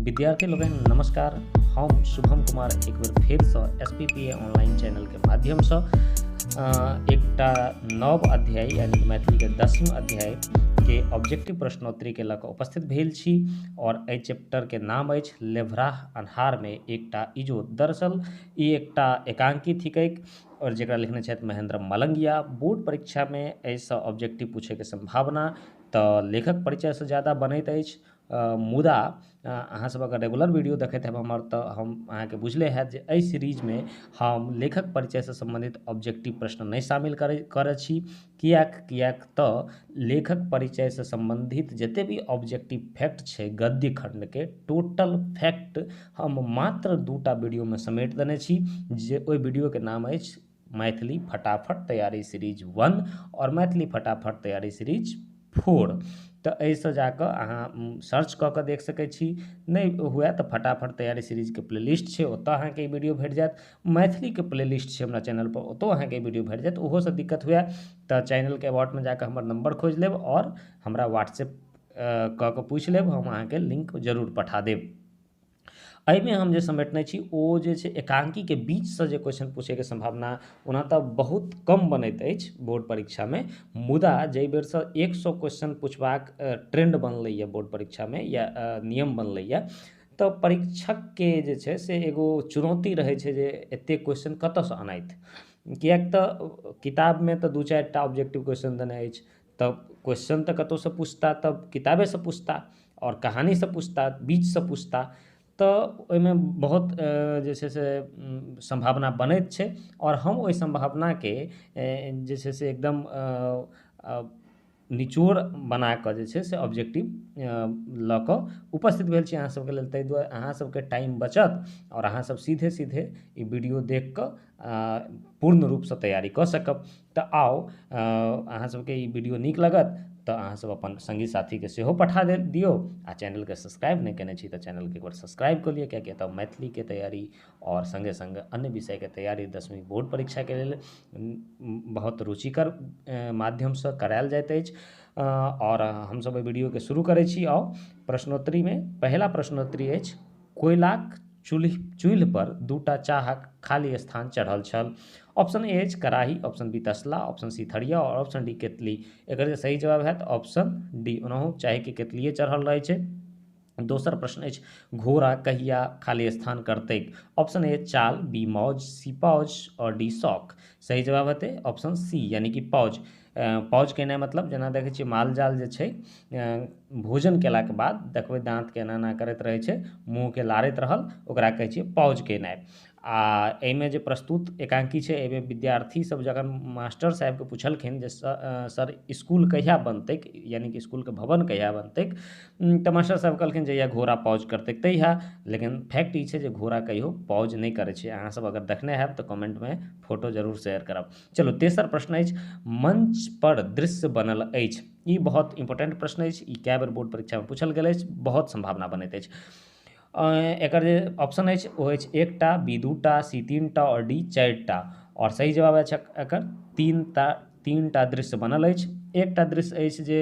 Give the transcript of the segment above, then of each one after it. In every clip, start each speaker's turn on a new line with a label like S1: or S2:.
S1: विद्यार्थी लोकनि नमस्कार। हम शुभम कुमार एक बेर फेरसँ S P P A online चैनलके माध्यमसँ एकटा नव अध्याय यानी मैथिलीके 10वीं अध्यायके ऑब्जेक्टिव प्रश्नोत्तरीके लऽ कऽ उपस्थित भेल छी और एहि चैप्टरके नाम अछि लेभराह अन्हारमे एकटा इजोत। दरअसल ई एकटा एकांकी थिकैक और जकरा लिखने छथि महेंद्र मलंगिया। बोर्ड परीक्षामे एहिसँ ऑब्जेक्टिव पूछैके सम्भावना तऽ लेखक परिचयसँ ज़्यादा बनैत अछि, मुदा अहाँ सब अगर रेगुलर वीडियो देखैत हेब हमर तऽ हम अहाँके बुझले हैत जे एहि सीरीजमे हम लेखक परिचयसँ सम्बन्धित ऑब्जेक्टिव प्रश्न नहि शामिल करै छी। किएक तऽ लेखक परिचयसँ सम्बन्धित जते भी ऑब्जेक्टिव फैक्ट छै गद्य खण्डके टोटल फैक्ट हम मात्र 2टा वीडियोमे समेट देने छी, जे ओहि वीडियोके नाम अछि मैथिली फटाफट तैयारी सीरीज 1 और मैथिली फटाफट तैयारी सीरीज 4। तऽ एहिसँ जाकऽ अहाँ सर्च कऽ कऽ देख सकै छी, नहि हुए तऽ फटाफट तैयारी सीरीजके प्लेलिस्ट छै ओतऽ अहाँके ई वीडियो भेट जायत। मैथिलीके प्लेलिस्ट छै हमरा चैनलपर, ओतऽ अहाँके ई वीडियो भेट जायत। ओहोसँ दिक्कत हुए तऽ चैनलके अबाउटमे जाकऽ हमर नंबर खोजि लेब और हमरा व्हाट्सएप कऽ कऽ पूछि लेब, हम अहाँके लिंक जरूर पठा देब। एहिमे हम जे समेटने छी ओ जे छै एकांकीके बीचसँ जे क्वेश्चन पूछैके सम्भावना ओना तऽ बहुत कम बनैत अछि बोर्ड परीक्षामे, मुदा जाहि बेरसँ 100 क्वेश्चन पूछबाक ट्रेंड बनलैए बोर्ड परीक्षामे या नियम बनलैए तऽ परीक्षकके जे छै से एगो चुनौती रहै छै जे एतेक क्वेश्चन कतऽसँ अनैत, किएक तऽ किताबमे तऽ 2-4 टा ऑब्जेक्टिव क्वेश्चन देने अछि, तऽ क्वेश्चन तऽ कतहुसँ पूछता तऽ किताबेसँ पूछता और कहानीसँ पूछता, बीचसँ पूछता, तऽ ओहिमे बहुत जे छै से सम्भावना बनैत छै और हम ओहि सम्भावनाके जे छै से एकदम निचोड़ बनाकऽ जे छै से ऑब्जेक्टिव लऽ कऽ उपस्थित भेल छी अहाँ सबके लेल। ताहि दुआरे अहाँ सबके टाइम बचत और अहाँ सब सीधे सीधे ई वीडियो देख कऽ पूर्ण रूपसँ तैयारी कऽ सकब। तऽ आउ, अहाँ सबके ई वीडियो नीक लगत तऽ अहाँ सब अपन संगी साथीके सेहो पठा दियौ आ चैनलके सब्सक्राइब नहि केने छी तऽ चैनलके एक बार सब्सक्राइब कऽ लिअ, कियाकि एतऽ मैथिलीके तैयारी और संगे संग अन्य विषयके तैयारी 10वीं बोर्ड परीक्षाके लेल बहुत रुचिकर माध्यमसँ करायल जाइत अछि। और हमसब एहि वीडियोके शुरू करै छी। आउ प्रश्नोत्तरीमे पहिला प्रश्नोत्तरी अछि कोयलाक चूल्हि पर 2टा चाहक खाली स्थान चढ़ल छल। ऑप्शन ए अछि कड़ाही, ऑप्शन बी तसला, ऑप्शन सी थरिया और ऑप्शन डी केतली। एकर जे सही जवाब हैत ऑप्शन डी, ओनाहु चाहके केतलिए चढ़ल रहै छै। दोसर प्रश्न अछि घोड़ा कहिया खाली स्थान करतैक? ऑप्शन ए चाल, बी मौज, सी पॉज और डी शौक। सही जवाब हेतै ऑप्शन सी यानी कि पॉज। पॉज केनाइ मतलब जेना देखै छियै माल जाल जे छै भोजन केलाके बाद देखबै दाँतके एना एना करैत रहै छै, मुँहके लारैत रहल, ओकरा कहै छियै पॉज केनाइ। आ एहिमे जे प्रस्तुत एकांकी छै एहिमे विद्यार्थी सब जखन मास्टर साहेबके पुछलखिन जे सर इसकुल कहिया बनतैक यानी कि इसकुलके भवन कहिया बनतैक, तऽ मास्टर साहेब कहलखिन जहिया घोड़ा पॉज करतैक तहिया। लेकिन फैक्ट ई छै जे घोड़ा कहियो पॉज नहि करै छै। अहाँ सब अगर देखने हैब तऽ कमेंटमे फोटो जरूर शेयर करब। चलू तेसर प्रश्न अछि मंच पर दृश्य बनल अछि। ई बहुत इम्पोर्टेंट प्रश्न अछि, ई कए बेर बोर्ड परीक्षामे पूछल गेल अछि, बहुत सम्भावना बनैत अछि। एकर जे ऑप्शन अछि ओ अछि 1टा, बी 2टा, सी 3टा और डी 4टा। और सही जवाब अछि एकर 3टा दृश्य बनल अछि। एकटा दृश्य अछि जे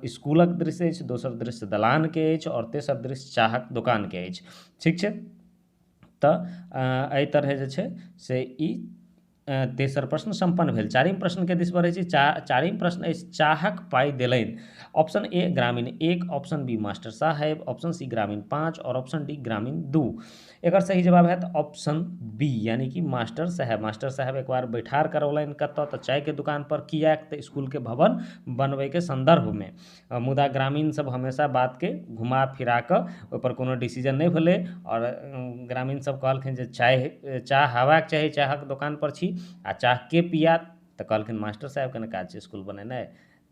S1: स्कूलक दृश्य अछि, दोसर दृश्य दलानके अछि और तेसर दृश्य चाहक दोकानके अछि। ठीक छै, तऽ एहि तरहे जे छै से ई तेसर प्रश्न सम्पन्न भेल। चारिम प्रश्नके दिस बढ़ै छी। चारिम प्रश्न अछि चाहक पाइ देलनि। ऑप्शन ए ग्रामीण 1, ऑप्शन बी मास्टर साहेब, ऑप्शन सी ग्रामीण 5 और ऑप्शन डी ग्रामीण 2। एकर सही जवाब हैत ऑप्शन बी यानी कि मास्टर साहेब। मास्टर साहेब एक बार बैठार करौलनि कतऽ तऽ चायके दुकान पर, किएक तऽ स्कूलके भवन बनबैके सन्दर्भमे। मुदा ग्रामीण सब हमेशा बातके घुमा फिरा कऽ ओहिपर कोनो डिसीजन नहि भेलै और ग्रामीण सब कहलखिन जे चाह हेबाक चाही, चाहक दोकान पर छी आ चाह के पियात, तऽ कहलखिन मास्टर साहेबके ने काज छै स्कूल बनेनाइ,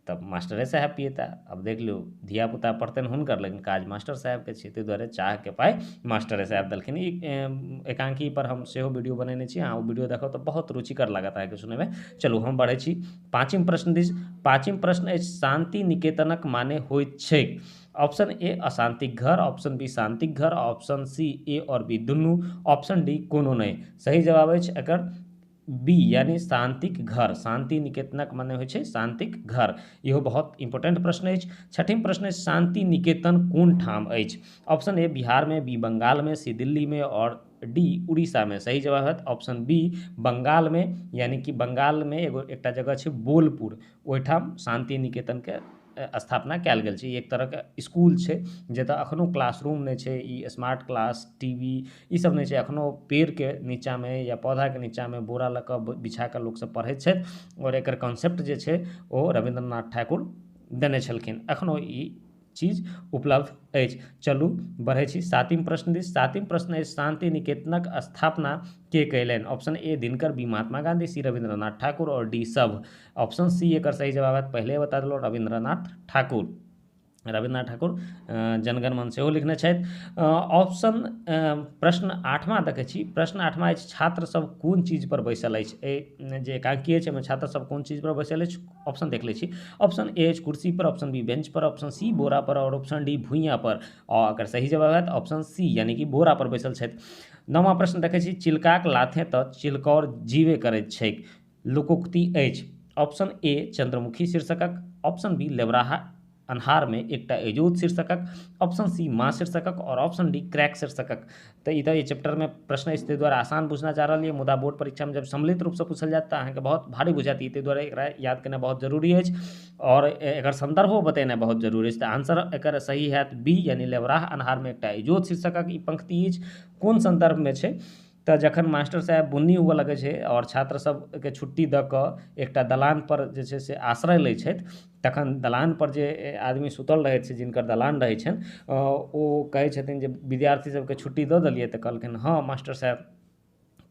S1: तब मास्टरे साहेब पियता। आब देख लियौ धियापुता पढ़तनि हुनकर लेकिन काज मास्टर साहेबके छै, ताहि दुआरे चाहके पाइ मास्टरे साहेब देलखिन। ई एकांकी पर हम सेहो वीडियो बनेने छी, अहाँ ओ वीडियो देखब तऽ बहुत रुचिकर लागत अहाँके सुनैमे। चलू हम बढ़ै छी पाँचिम प्रश्न दिस। पाँचिम प्रश्न अछि शान्ति निकेतनक माने होइत छैक। ऑप्शन ए अशान्तिक घर, ऑप्शन बी शान्तिक घर, ऑप्शन सी ए और बी दुनू, ऑप्शन डी कोनो नहि। सही जवाब अछि एकर बी यानी शान्तिक घर। शान्ति निकेतनक मने होइ छै शान्तिक घर। इहो बहुत इम्पोर्टेंट प्रश्न अछि। छठिम प्रश्न अछि, शान्ति निकेतन कोन ठाम अछि? ऑप्शन ए बिहारमे, बी बंगालमे, सी दिल्लीमे और डी उड़ीसामे। सही जवाब हैत ऑप्शन बी बंगालमे, यानी कि बंगालमे एगो एकटा जगह छै बोलपुर, ओहिठाम शान्ति निकेतनके स्थापना कयल गेल छै। ई एक तरहके स्कूल छै जतऽ एखनो क्लासरूम नहि छै, ई स्मार्ट क्लास, टीवी ई सब नहि छै। एखनो पेड़के नीचाँमे या पौधाके नीचाँमे बोरा लऽ कऽ बिछा कऽ लोकसब पढ़ैत छथि आओर एकर कॉन्सेप्ट जे छै ओ रविन्द्रनाथ ठाकुर देने छलखिन। एखनो ई चीज उपलब्ध अछि। चलू बढ़ै छी सातिम प्रश्न दिस। सातिम प्रश्न अछि, शान्ति निकेतनक स्थापना के कयलनि? Option A Dinkar, B Mahatma Gandhi, C Rabindranath Thakur और डी सब। ऑप्शन सी एकर सही जवाब हैत, पहिले बता देलहुँ, रविन्द्रनाथ ठाकुर। रविन्द्रनाथ ठाकुर जनगण मन सेहो लिखने छथि। ऑप्शन प्रश्न आठमा देखै छी। प्रश्न आठमा अछि, छात्र सब कोन चीज पर बैसल अछि? एहि जे एकांकी अछि एहिमे छात्र सब कोन चीज पर बैसल अछि? ऑप्शन देख लै छी। ऑप्शन ए अछि कुर्सी पर, ऑप्शन बी बेंच पर, ऑप्शन सी बोरा पर और ऑप्शन डी भुइयाँ पर। और एकर सही जवाब हैत ऑप्शन सी यानी कि बोरा पर बैसल छथि। नौमा प्रश्न देखै छी, चिलकाक लाथे तऽ चिलकौर जीवे करैत छैक लोकोक्ति अछि। ऑप्शन ए चंद्रमुखी शीर्षकक, ऑप्शन बी लेबराहा अन्हारमे एकटा इजोत शीर्षकक, ऑप्शन सी माँ शीर्षकक और ऑप्शन डी क्रैक शीर्षकक। तऽ ई तऽ एहि चैप्टरमे प्रश्न अछि ताहि दुआरे आसान बुझना जा रहल यऽ, मुदा बोर्ड परीक्षामे जब सम्मिलित रूपसँ पूछल जायत तऽ अहाँके बहुत भारी बुझायत। ई ताहि दुआरे एकरा याद केनाइ बहुत जरूरी अछि और एकर संदर्भो बतेनाइ बहुत जरूरी अछि। तऽ आंसर एकर सही हैत बी यानी लेबराह अन्हारमे एकटा इजोत शीर्षकक ई पंक्ति अछि। कोन संदर्भमे छै? तऽ जखन मास्टर साहेब बुन्नी हुअ लगै छै आओर छात्र सबके छुट्टी दऽ कऽ एकटा दलानपर जे छै से आश्रय लै छथि, तखन दलानपर जे आदमी सुतल रहै छै, जिनकर दलान रहै छनि, ओ कहै छथिन जे विद्यार्थी सबके छुट्टी दऽ देलियै? तऽ कहलखिन हँ मास्टर साहेब।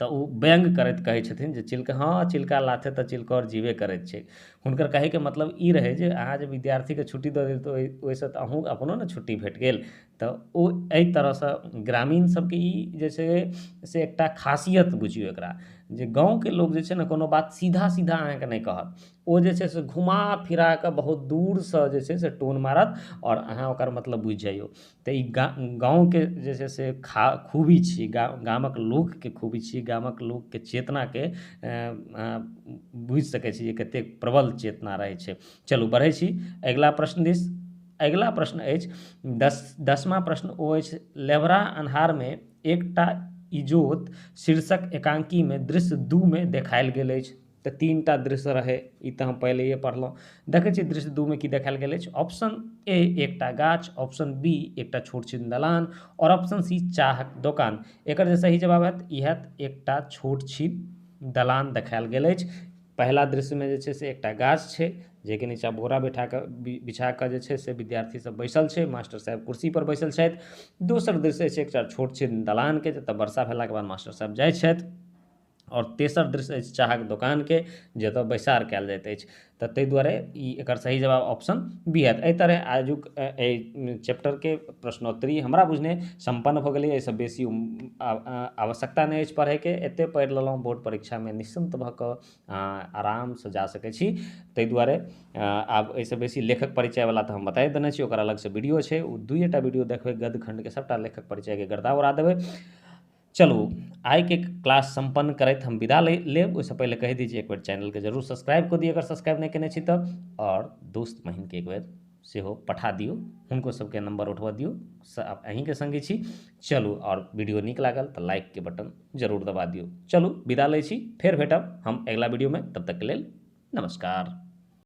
S1: तऽ ओ व्यङ्ग करैत कहै छथिन जे चिलका, हँ चिलका लाथे तऽ चिलकौर जीवे करैत छै। हुनकर कहैके मतलब ई रहै जे अहाँ जे विद्यार्थीके छुट्टी दऽ देलियै तऽ ओहिसँ तऽ अहूँ अपनो ने छुट्टी भेट गेल। तऽ ओ एहि तरहसँ ग्रामीण सबके ई जे छै से एकटा खासियत बुझियौ एकरा, जे गाँवके लोक जे छै ने कोनो बात सीधा सीधा अहाँके नहि कहत, ओ जे छै से घुमा फिरा कऽ बहुत दूरसँ जे छै से टोन मारत आओर अहाँ ओकर मतलब बुझि जइयौ। तऽ ई गाँवके जे छै से खूबी छी, गामक लोकके खूबी छी, गामक लोकके चेतनाके बुझि सकै छी जे कतेक प्रबल चेतना रहै छै। चलू बढ़ै छी अगिला प्रश्न दिस। अगिला प्रश्न अछि दसमा प्रश्न, ओ अछि लेबरा अन्हारमे एकटा इजोत शीर्षक एकांकीमे दृश्य 2 मे देखायल गेल अछि। तऽ तीनटा दृश्य रहै, ई तऽ हम पहिलैए पढ़लहुँ। देखै छी दृश्य 2 मे की देखायल गेल अछि। ऑप्शन ए एकटा गाछ, ऑप्शन बी एकटा छोट छिन दलान और ऑप्शन सी चाहक दोकान। एकर जे सही जवाब हैत ई हैत एकटा छोट छिन दलान देखायल गेल अछि। पहिला दृश्यमे जे छै से एकटा गाछ छै जाहिके नीचाँ बोरा बिछा कऽ जे छै से विद्यार्थी सब बैसल छै, मास्टर साहेब कुर्सी पर बैसल छथि। दोसर दृश्य छै एकटा छोट छिन दलानके जतऽ वर्षा भेलाके बाद मास्टर साहेब जाइ छथि। और तेसर दृश्य अछि चाहक दोकानके जतऽ बैसार कयल जाइत अछि। तऽ ताहि दुआरे ई एकर सही जवाब ऑप्शन बी हैत। एहि तरहे आजुक एहि चैप्टरके प्रश्नोत्तरी हमरा बुझने सम्पन्न भऽ गेलै। एहिसँ बेसी आवश्यकता नहि अछि पढ़ैके, एतेक पढ़ि लेलहुँ बोर्ड परीक्षामे निश्चिन्त भऽ कऽ आरामसँ जा सकै छी। ताहि दुआरे आब एहिसँ बेसी लेखक परिचयवला तऽ हम बताए देने छी, ओकर अलगसँ वीडियो छै, ओ 2टा वीडियो देखबै गद्य खण्डके सभटा लेखक परिचयके गर्दा उड़ा देबै। चलू आइके क्लास सम्पन्न करैत हम विदा लेब। ओहिसँ पहिले कहि दी जे एक बेर चैनलके जरूर सब्सक्राइब कऽ दियौ अगर सब्सक्राइब नहि केने छी तऽ, आओर दोस्त महीनके एक बेर सेहो पठा दियौ, हुनको सबके नंबर उठबऽ दियौ, अहीँके सङ्गे छी। चलू, आओर वीडियो नीक लागल तऽ लाइकके बटन जरूर दबा दियौ। चलू विदा लै छी, फेर भेटब हम अगिला वीडियोमे, तब तकके लेल नमस्कार।